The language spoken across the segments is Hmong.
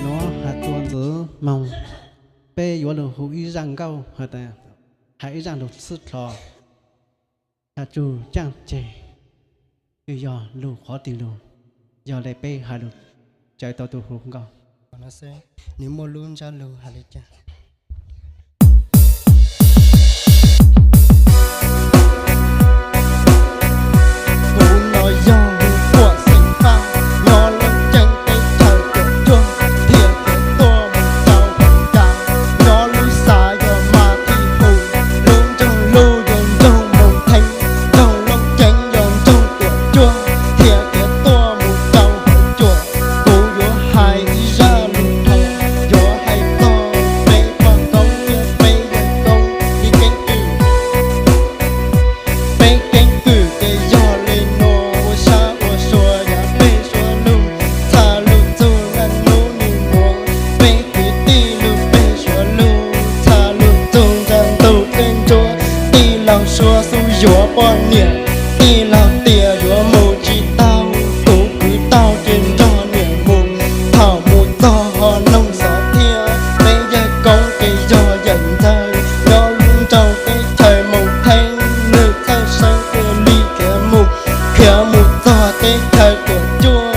Nuav has txuas ntxiv moog, peb yuav lug hu ib zaaj nkauj has tas, has ib zaaj lug txhwb dlhau, has txug caaj ceg, kws yog lug qhov twg lug, yog le peb has lug, cawv tau tug hu nkauj. Nwg muaj lub ntsab lug has le caag. Kuv no yog lug puam xeem Faj, nyob Loob Ceeb teb chaws Tuam Cuag, thiaj tuaj mus rau Huv Cas, nyob lub xav yog Mas Thij Hum, lub nroog Luj yog nroog Moos Theeb, nroog Loob Ceeb yog nroog Tuam Cuag, thiaj tuaj mus rau Huv Cuam. Kuv yuav hais ib zaj lug dhau, yuav hais txog peb poj koob thiab peb yawg koob ib keeb kwm. Peb keeb kwm ces yog le nuav, ua sab ua sua yav peg suav lug, txhaj lug txug naj nub nwg nuav. Peb kwv tij lug peg suav lug, txhaj lug txug nraag ntug dlej ntsuab. Tij laug suav xub yuav poj niam, tij laug tias yuav mus tsi tau. Kuv kwv tau ces nrog niam mus, thaum mus txog ho noog xov thiab. Peb yawg koob ces yog yawm ntxawg, nyob lub nroog teb chaws Moos Theeb, nwg txhawj sawb thiaj li khiav mus, khiav mus txog teb chaws Tuam Cuag.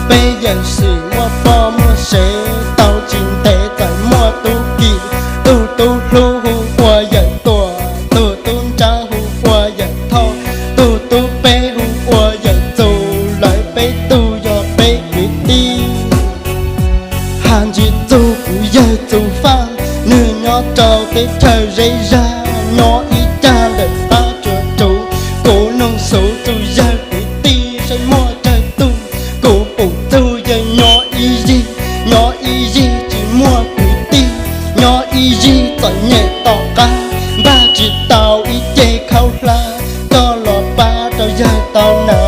Peb yawm sim muaj poj muaj sev tau tsis ntev txawm muaj tub kim, tug tub hlub hu ua yawm Tuam, tug tub nrab hu ua yawm Thoj, tug tub peb hu ua yawm Txus, lawv peb tug yog peb kwv tij. Has ntsis txug kuv yawg Txus Faj, nwg nyob rau teb chaws Zeb Zag, nyob ib cag ntawm pab tsuav tsuv. Kuv noog xuv txug yawg kwv tij saib muaj tsawg tug, kuv pum txug yawg nyob ib yig, nyob ib yig tsis muaj kwv tij, nyob ib yig txom nyem tom qab, npaj tsis tau ib ce khaub hlab coj los pab rau yawg tau na.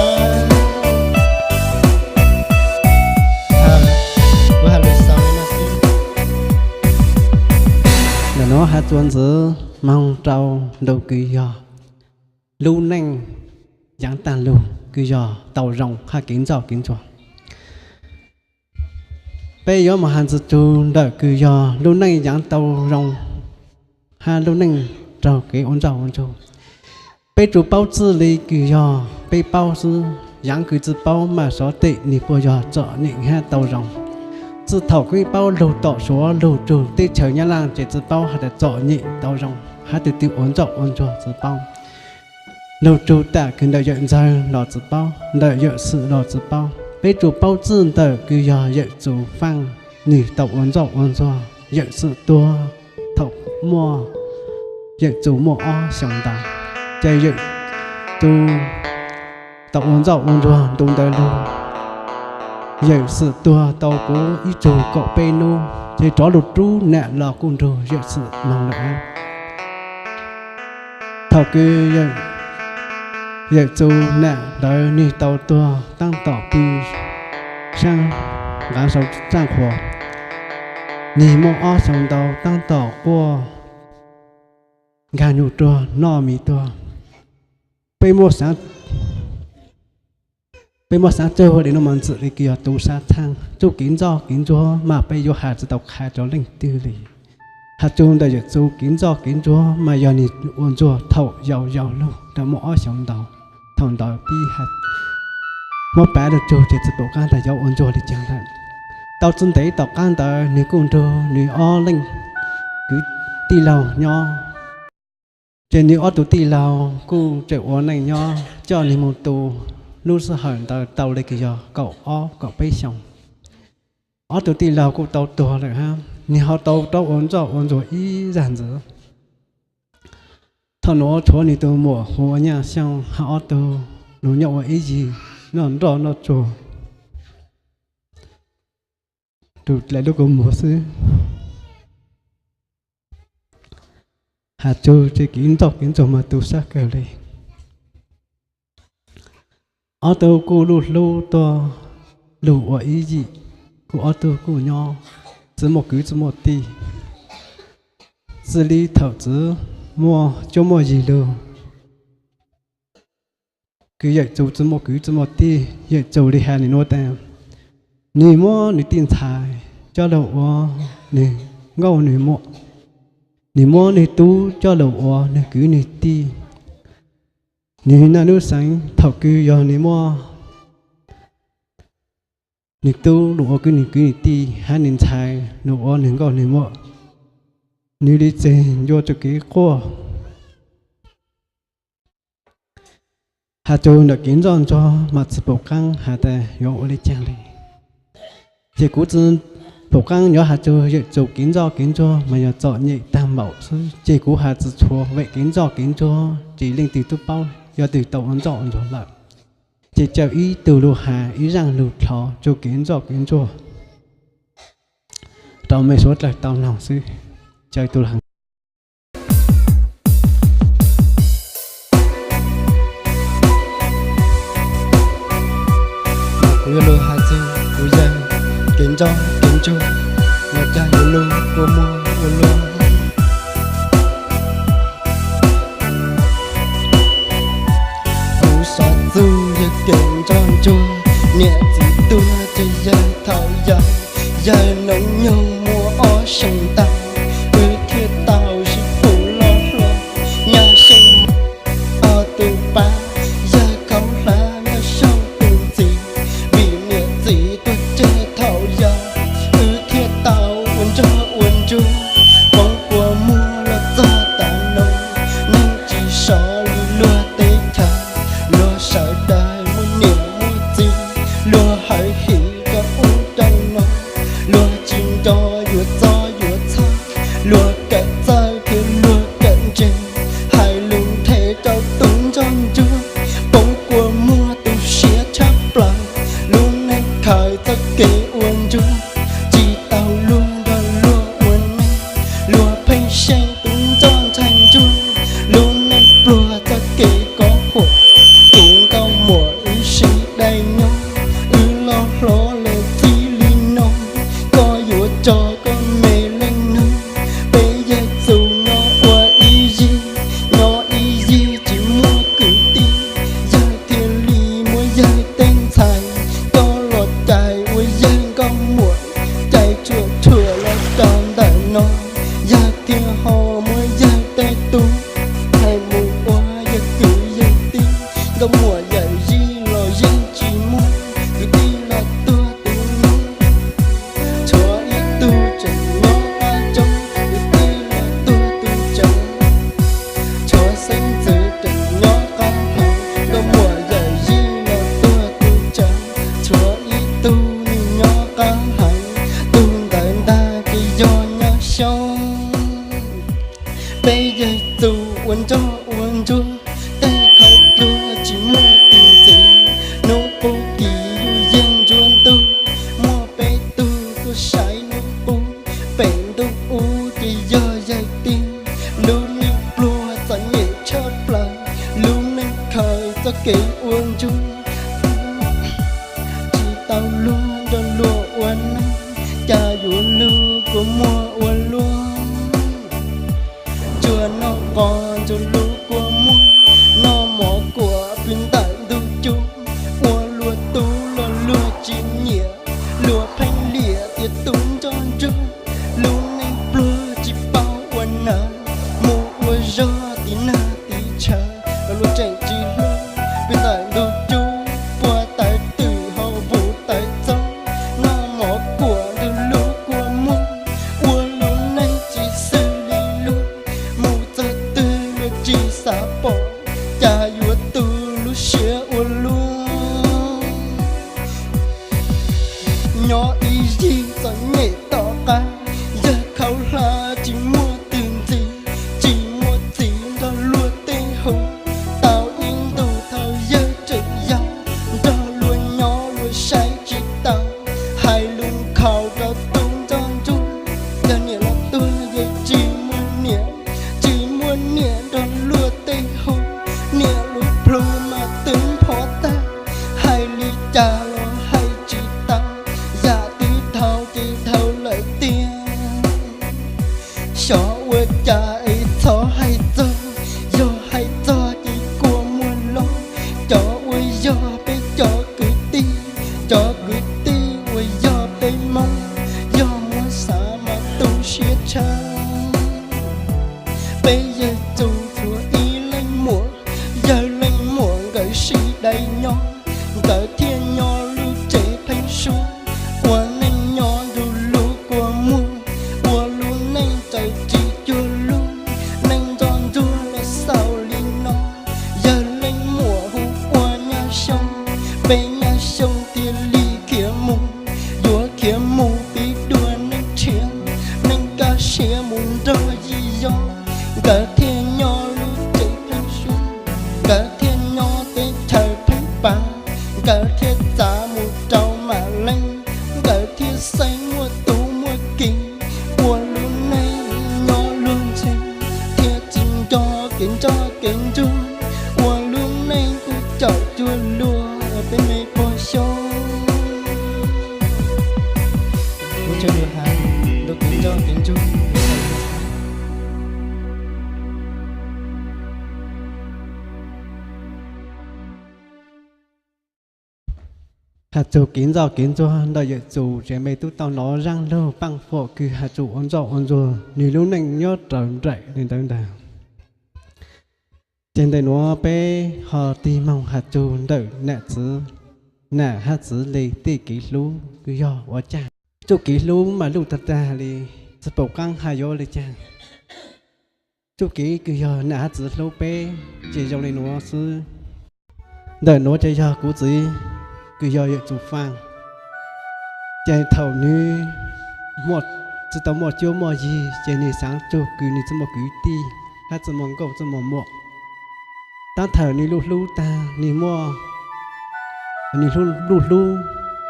Ntawm nuav has txuas ntxiv moog rau ntu kws yog lub neej yaav taag lug kws yog tau zoo hab kev ntsoj kev ntsuag. Peb yuav moog has ntxiv txug ntawm kws yog lub neej yaav tau zoo hab lub neej raug kev ua ntsoj ua ntsuag. Peb tsuas paub txwj li kws yog peb paub xwb, yaav kws tsi paub mas xyov tes nwg puas yog txom nyem hab tau zoo. Txij thaum peb paub lug tom Suav lug txug teb chaws Nyab Laj ces tsi paub has tas txom nyem tau zoo hab tus twg ua ntsoj ua ntsuag tsi paub. Lug txug tam kws ntawm yawm ntxawg los tsi paub, ntawm yawm xwm los tsi paub. Peb tsuas paub txwj ntawm kws yog yawm Txus Faaj, nwg tau ua ntsoj ua ntsuag, yawm xwm tuag thaum muaj, yawm Txus muaj ob xyoos ntau, ces yawm Txus tau ua ntsoj ua ntsuag ntu ntawd lug. Yawm xwm tuag tau puv ib tsug kaum peb nub ces rov lug rub nam los kuj nrug yawm xwm moog lawm hab. Thaum kws yawm Txus nam ntawd nwg tau tuag taab tom pw saab nqav sau tsaaj qhuas, nwg muaj ob xyoos ntau taab tom quaj nkag nyuj ruag noj mis tuag. Peb muab xaav, peb muab xaav txawj huv le nuav mas ntxim li kws yog tu sab thaaj txuj kev ntsoj kev ntsuag mas peb yuav has tsi tau qha rau leej twg li. Has txug ntawm yawm Txus kev ntsoj kev ntsuag mas yog nwg ua ntsuag thaum yau yau lug tau muaj ob xyoos ntau. Thaum ntawd pib muab pav lug txug ces tsi pum qaab tas yuav ua ntsuag li caag lawm. Tau tsi ntev tom qaab ntawd nwg kuj nrug nwg ob leej kwv tij laug nyob. Ces nwg ob tug tij laug kuj tseem ua neej nyob coj nwg moog tu. Lub sij hawm ntawd tau le kws yog kaum ob kaum peb xyoos. Ob tug tij laug kuj tau tuag lawm hab, nwg ho tau rov ua ntsoj ua ntsuag ib zag ntxiv. Thaum nuav tshuav nwg tug muam hu ua Nyaj Xyooj hab ob tug lug nyob ua ib yig noj nroj noj tsuag, rua lub kua muag xwb. Has txug kev ntsoj kev ntsuag mas tu sab kawg le. Ob tug kuj luj hlub tuaj lug ua ib yig, kuj ob tug kuj nyob tsi muaj kwv tsi muaj tij. Txij li thaum txwv muaj cuab muaj yig lug, kws yawm Txus tsi muaj kwv tsi muaj tij, yawm Txus le has nwg nuav tas, Nws muab nws tij ntxhais coj los ua nws nkauj nws muam, nws muab nws tub coj los ua nws kwv nws tij. Nws naj nub xeev thaum kws yog nws muab nws tub los ua nws kwv nws tij hab nws ntxhais los ua nws nkauj nws muam, nws li txeg ncua rua kev quaj. Has rua ntawm kev ntsoj ntsuag mas tsi pum qaab has tas yuav ua le caag le. Ces kuv tsi pum qaab yuav has rua yawm txuas kev ntsoj kev ntsuag mas yog txom nyem taag npaum xwb, ces kuv has tsi tshua vem kev ntsoj kev ntsuag ces leej twg tub paub, yog twg tau ua ntsoj ua ntsuag lawm, ces caw ib tug lug has ib zaaj lug dlhov rua kev ntsoj kev ntsuag rau mej suav dlawg tau noog xwb. Caw ib tug lug has. Kuv yuav lug has txug kuv yawg kev ntsoj kev ntsuag, los caag yuav lug kua muag ua luag. Kuv xav txug yawg kev ntsoj ntsuag, niam txiv tuag ces yawg thaum yawg, yawg noog nyoog muaj ob xyoos ntau, wb thiaj tau sib pum loj hlob. Nyob xyoo ob tug pab, yawg khaub hlab nyob xyoo tug ntxiv, vim niam txiv tuag tseg thaum yau, wb thiaj tau ua ntsoj ua ntsuag, poob kua muag los txog tav no, neeg tsis sov li luag teb chaws, luag sawv daws muaj niam muaj txiv, luag hawm him rau ub rau no, luag tsis nco yuav txob yuav txhab, luag kawm txawj thiab luag kawm ntse, hais lus nthe rau tug ntsoj ntsuag, poob kua muag tu siab tshaj plaws, lub neej khaws txoj kev ua ntsuag, tsis tau luag nrog luag ua neej, luag pheej seej tug ntsoj ntshai ntsuag, lub neej pluag txoj kev kov huam, kuv nkauj muam wb sib dai nyob, wb loj hlob lawm txij li no, koj yuav tso koj me leej nug, peb yawg txus nyob ua ib yig, nyob ib yig tsis muaj kwv tij, yawg thiaj li muab yawg tej ntxhais coj los cais ua yawg nkauj muam, cais tsuam thuam los rau ntawm no, yawg thiaj ho muab yawg tej tub hais mus ua yawg kwv yawg tij, nkauj muam yawm yij los yeej tsis muaj, kwv tij los tuag tu noob, tshuav ib tug tseem nyob qab roob, kwv tij los tuag tu tsaav, tshuav xeeb ntxwv tseem nyob qab heev, nkauj muam yawm yij los tuag tu tsaav, tshuav ib tug nwg nyob qab heev, tug ntawd ntag ces yog Nyab Xyooj. Peb yawg txus ua ntsoj ua ntsuag, tej khau pluag tsis muaj tus ntxiv, hnub qub kis yug yeeg ntsuab ntug, muaj peb tug tuaj saib hnub qub, pem ntuj ub ces yog yawg tiag, lub neej pluag txom nyem tshaj plaws, lub neej khaws txoj kev ua ntsuag, tsis tau luag nrog luag ua neej, cas yuav lug kua muag ua luag. Tsuas noj qos ntsuag lub kua muag, noj mov kuam pw ntawm ntug cub, ua luag tub los luag tsis nyiam, luag pheej liam tias tub ntsoj ntsuag, lub neej pluag tsis paub ua nam, mus ua zog tiv nag tiv tshav los luag tseem tsis hlub, pw ntawm ntug cub, pua tawv twm hau vuv tawv txoob, noj mov kuam ntsuag lub kua muag, ua lub neej tsis xws li luag, mus txog twg luag tsis xav pom, cas yuav tu lub siab ua luag. Nyob ib yig txom nyem tom qab, yawg khaub hlab tsis muaj tus ntxiv, tsis muaj txiv nrog luag tej hu, tau ib ntus thaum yawg tseem yau, nrog luag nyob luag saib tsis taus, hais lus nkhaus rau tub ntsoj ntsuag, yog niam los tuag yawg tsis muaj niam, tsis muaj niam nrog luag tej hu, niam lub plhu mas twb npho tag, hais li cas los hais tsis tau, yam twb dhau ces dhau lawm tiag. Xyov ua cas es txhob hais txog, yog hais txog ces kua muag loj. Cov uas yog peb cov kwv tij, cov kwv tij uas yog mus pib dua neej tshiab, neej kaj siab mus nrog yig yog, nkawd thiaj nyob lub tsev pheeb suab, nkawd thiaj nyob teb chaws pheeb pab, nkawd thiaj txav mus rau mam leej, nkawd thiaj xeeb muaj tub muaj ki, ua lub neej nyob luag ntse, thiaj tsis nco kev ntsoj kev ntsuag, ua lub neej kuj caum cuag luag peb me pog xyob. Kuv tsuas lus has rau kev ntsoj kev ntsuag. Has txug kev ntsoj kev ntsuag ntawm Yawm Txus ces mej tub tau nov zaaj lug paaj fom kws has txug ua ntsoj ua ntsuag nwg lub neej nyob raws nraim li ntawd ntag. Ces ntawm nuav peb ho tig moog has txug ntawm nam txwv, nam hab txwv le tej kev hlub kws yog ua caag. Txuj kev hlub mas luj tag tag li, tsi paub qaab has yuav le caag. Txuj kev kws yog nam hab txwv hlub peb ces zoo li nuav xwb. Ntawm nuav ces yog kuv txiv kws yog Yawm Txus Faaj. Ces thaum nwg tsi tau muaj cuab muaj yig ces nwg xaav txug kws nwg tsi muaj kwv tij hab tsi muaj nkauj tsi muaj muam. Taab thawm nwg luj hlub tag, nwg muaj, nwg luj hlub,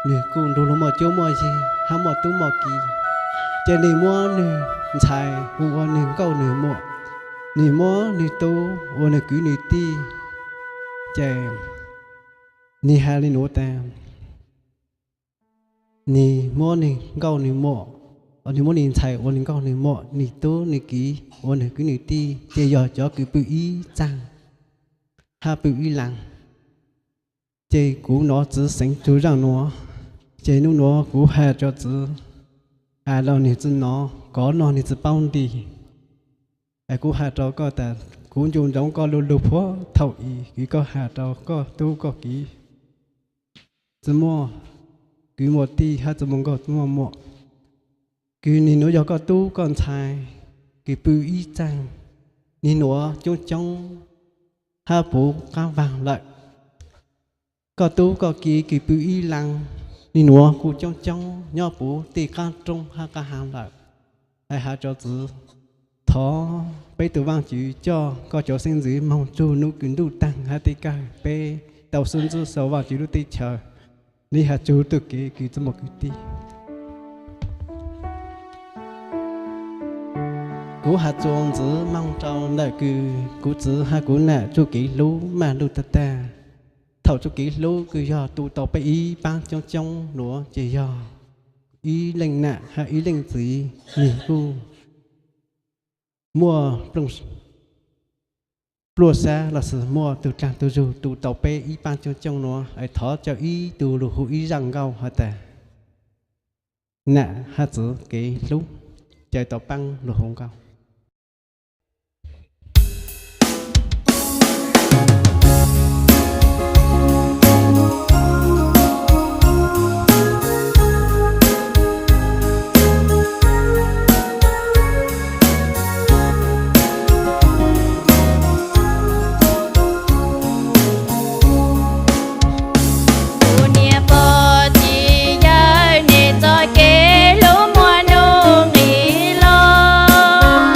nwg kuj nrug luag muaj cuab muaj yig hab muaj tub muaj ki. Ces nwg muab nwg ntxhais hu ua nwg nkauj nwg muam, nwg muab nwg tub ua nwg kwv nwg tij. Ces nwg has li nuav tas, nwg muab nwg nkauj nwg muam, nwg muab nwg ntxhais ua nwg nkauj nwg muam, nwg tub nwg ki ua nwg kwv nwg tij, ces yog cov kws pw ib txaaj hab pw ib laag. Ces kuv nov txwv xeev txug zaaj nuav, ces nub nuav kuv has rua txiv, has los nwg tsi nov, kov noj nwg tsi paub nti. Kuv has rua koj tas, kuv ncu ntsoov koj lu lug puag thaum i, kws koj has rua koj tub koj ki tsi muaj kwv muaj tij hab tsi muaj nkauj tsi muaj muam, kws nwg nuav yog koj tub koj ntxhais, kws pw ib txaaj, nwg nuav coob coob hab puv qaab vaag lawm. Koj tub koj ki kws pw ib laag, nwg nuav kuj coob coob nyob puv tej qaab roob hab qaab haav lawm. Has rua txiv, thov peb tug Vaajtswv coj koj cov xeeb ntxwv moog txug nub kws ntuj taag hab tej kawg peb tau xub ntxub sau Vaajtswv lub teb chaws, nwg has txug tug kev kws tsi muaj kwv tij. Kuv has txug ntxiv moog rua ntawm kws kuv txiv hab kuv nam txuj kev hlub maj lug tag tag. Thaum txuj kev hlub kws yog tu tau peb ib paab coob coob nuav ces yog ib leej nam hab ib leej txiv, nwg kuj muaj pluaj xab los sis muaj tug dlaag tug zug tu tau peb ib paab coob coob nuav, es thov coj ib tug lug hu ib zaaj nkauj has tas nam hab txwv kev hlub, coj tau paab lug hu nkauj. Kuv niam pog txiv yawg nej txoj kev hlub muaj nuj nqis los,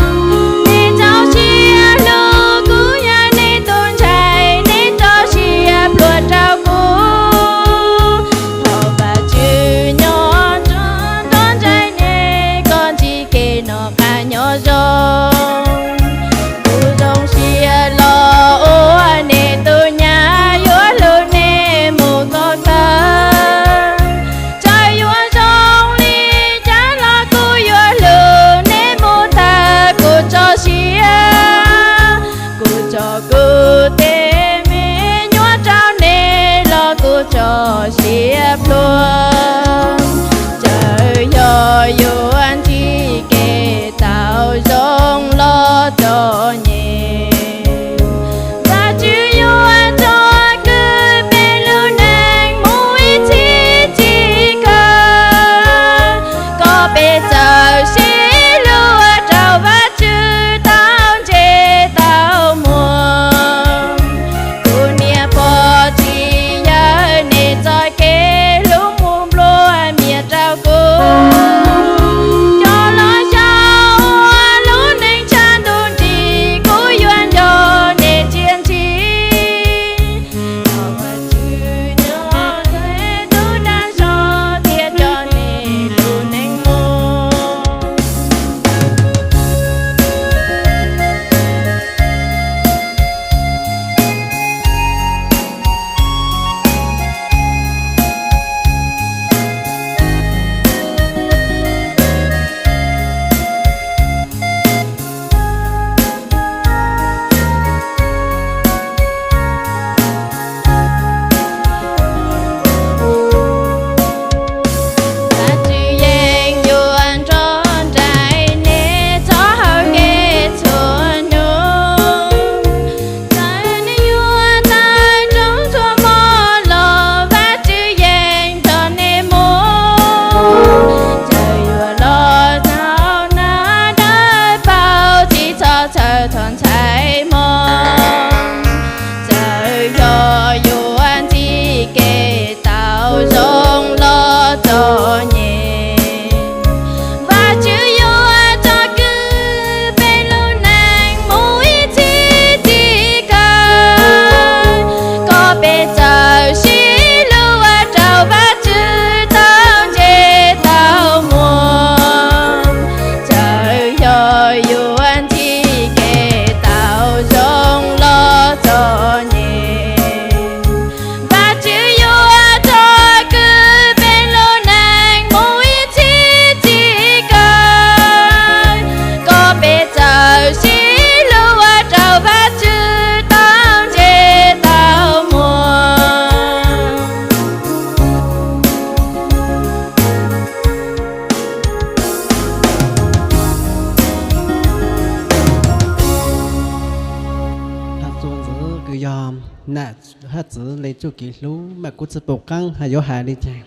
nam hab txiv le txuj kev hlub mas kuv tsi pum qaab has yuav has le caag.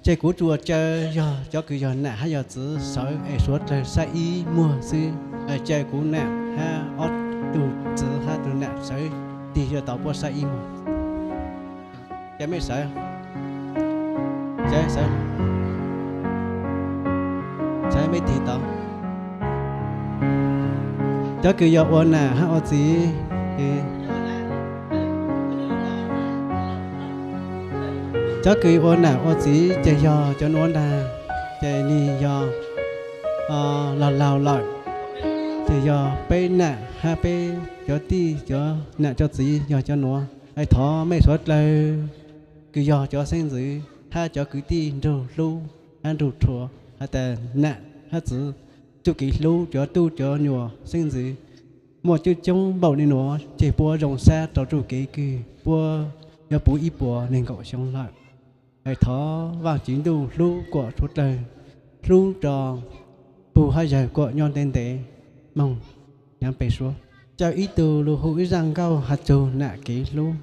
Ces kuv tsuas caw yog cov kws yog nam hab yog txiv sawv es suav dlawg saib ib muag xwb. Caw kuv nam hab ob tug txiv hab tug nam sawv tig yuav tau puab saib ib muag. Caw mej sawv, sawv mej tig tau. Cov kws yog ua nam hab ua txiv, cov kws ua nam ua txiv ces yog cov nuav ntag, ces nwg yog laug laug lawm, ces yog peb nam hab peb cov tij cov nam cov txiv yog cov nuav. Es thov mej suav dlawg kws yog cov xeeb ntxwv hab cov kwv tij nrug hlub hab nrug rhuav has tas nam hab txiv txuj kev hlub cov tub cov nyuam xeeb ntxwv muaj coob coob npaum le nuav ces puab zoo sab rau txuj kev kws puab yuav puv ib puas neeg nkaum xyoo lawm. Es thov Vaajtswv Ntuj hlub kuam suav dlawg, hlub rua pug hab yawg kuam nyob ntev ntev moog nyob peg suab. Caw ib tug lug hu ib zaaj nkauj has txug nam kev hlub.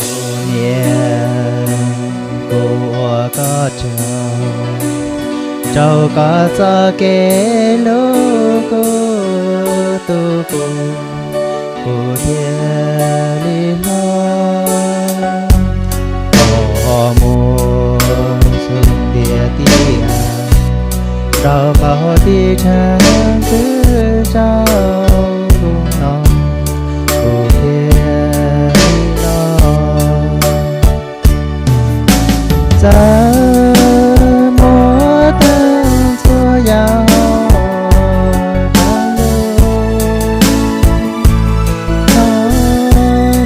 Kuv niam, kuv ua koj tsaug, rau koj txoj kev hlub kuv tu kuv, kuv thiaj li hlob. Koj ua muaj xwb tiag tiag, rau koj tib rhab xwb rau kuv no, kuv thiaj li los. Txawm muaj tag txhua yam,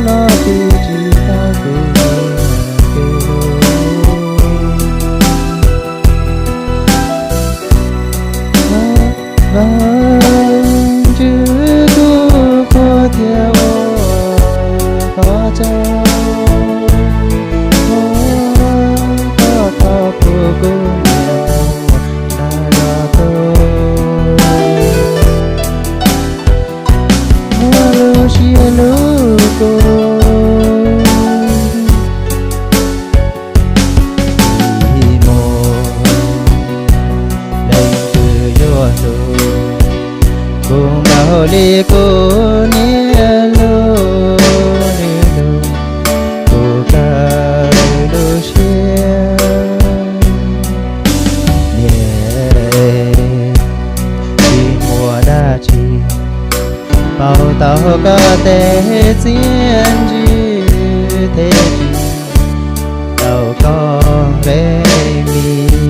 los twb tsis tau kuv kev hlub. Vaajtswv kuj qhuas thiab ua koj tsaug, koj tau pub kuv niam mus nrog koj, muaj lub siab hlub kuv. Ib mus leej twg yuav hlub kuv npaum li kuv niam hlub nws lug, kuv kawg lub siab. Niam, tsis muaj dab tsi pauv tau koj tej txiaj ntsig thiab tsis tau koj npe mis.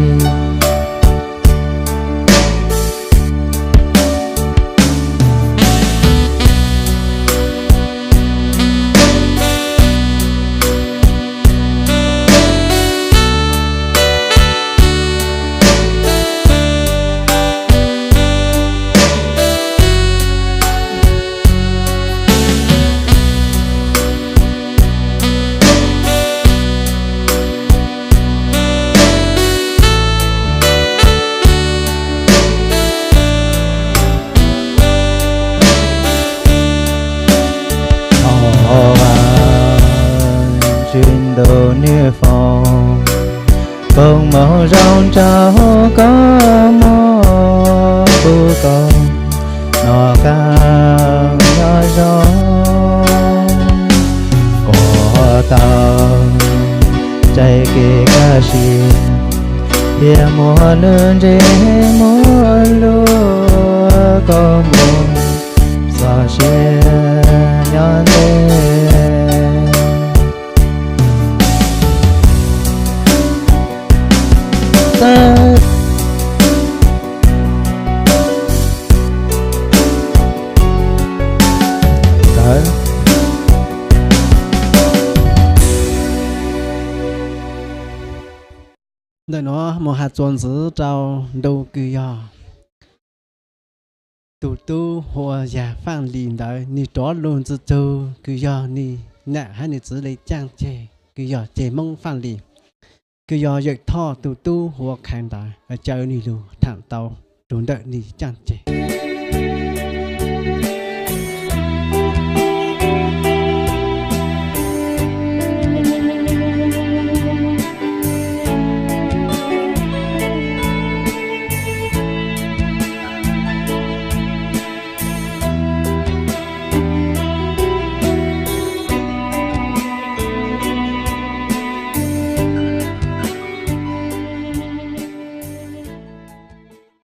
Thov Vaajtswv ntuj nwg foom, foom moog zoo rau koj muaj kuv, koj noj kaaj nyob zoo, koj tau txais kev kaj siab, thiab muaj lub ntsej muag hlub koj mus txoj sia nyob ntev. Ntawm nuav moog has txuas ntxiv rau ntu kws yog tug tub hu ua Yag Faaj Lis ntawd, nwg rov lug ntxug tug kws yog nwg nam hab nwg txiv le caaj ceg kws yog ceg Moob Faaj Lis, kws yog Yawm Thoj tug tub hu ua Khais ntawd, caw nwg lug thaam tau tug ntawm nwg caaj ceg.